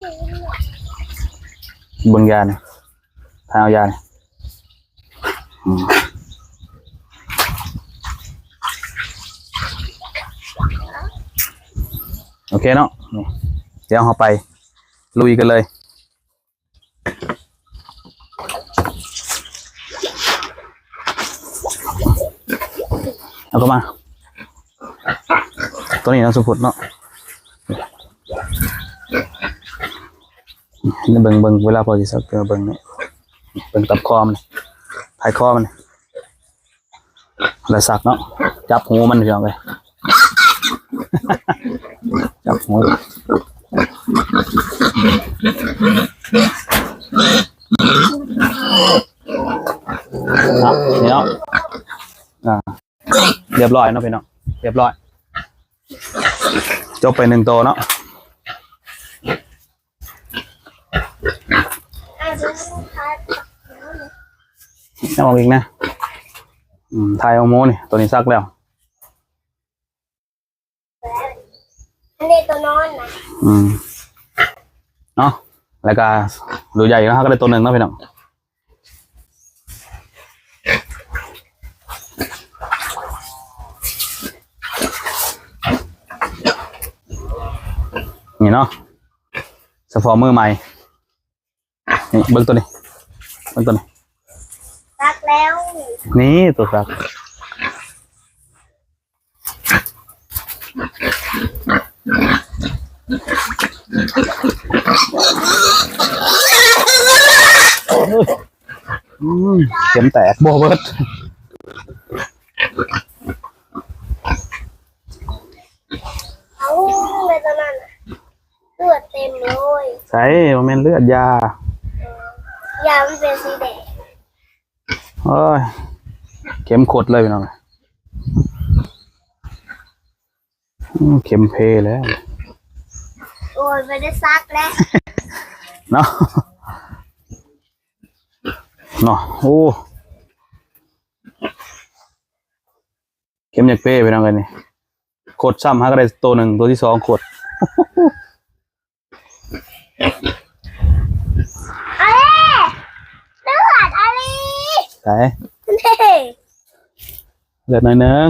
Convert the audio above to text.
ເບິ່ງຢານີ້ ຖ້າເອົາຢານີ້ ອືມ ໂອເຄເນາະ ນີ້ ດຽວເຮົາໄປລຸຍກັນເລີຍ. ເອົາເຂົ້າມາ ຕົວນີ້ເນາະ ສົມມຸດເນາະ ເບິ່ງ ເບິ່ງ ເວລາພໍຊິສັກ ເບິ່ງນີ້ ເບິ່ງຕັບຄໍມັນ ທ້າຍຄໍມັນ. ແລ້ວສັກເນາະ ຈັບຫູມັນ ພີ່ນ້ອງເອີຍ ຈັບຫູ ເນາະ ນີ້ເນາະ ອ່າ ຮຽບຮ້ອຍເນາະ ພີ່ນ້ອງ ຮຽບຮ້ອຍ ຈົບໄປໜຶ່ງໂຕເນາະ. ເອົາອອກອີກນະ ອືມ ຖ່າຍເອົາໝູນີ້ ໂຕນີ້ສັກແລ້ວ ອັນນີ້ໂຕນອນນະ ອືມ ເນາະ ແລ້ວກະໂຕໃຫຍ່ເນາະ ເຮົາກະໄດ້ໂຕໜຶ່ງເນາະ ພີ່ນ້ອງ. ນີ້ເນາະ ສະເພາະມືໃໝ່ ນີ້ ເບິ່ງໂຕນີ້ ເບິ່ງໂຕນີ້ ສັກແລ້ວ ນີ້ໂຕສັກ. ອືມ ເຂັມແຕກບໍ່ເບິດ ເອົາ ແມ່ນຕອນນັ້ນ ເລືອດເຕັມເລີຍ ໃສ ບໍ່ແມ່ນເລືອດ ຢາ ຢາມັນເປັນສີແດງ. ໂອ້ຍ ເຂັມຂົດເລີຍພີ່ນ້ອງ ອືມ ເຂັມເພແລ້ວ ໂອ້ຍ ບໍ່ໄດ້ສັກແລ້ວ ເນາະ ເນາະ ໂອ້ ເຂັມຢາກເພພີ່ນ້ອງເອີຍ ນີ້ ຂົດຊ້ຳ ຫາກະໄດ້ໂຕໜຶ່ງ ໂຕທີສອງຂົດ. ອາລີ ເລືອດອາລີ ໃສ ເລືອດໜ້ອຍໜຶ່ງ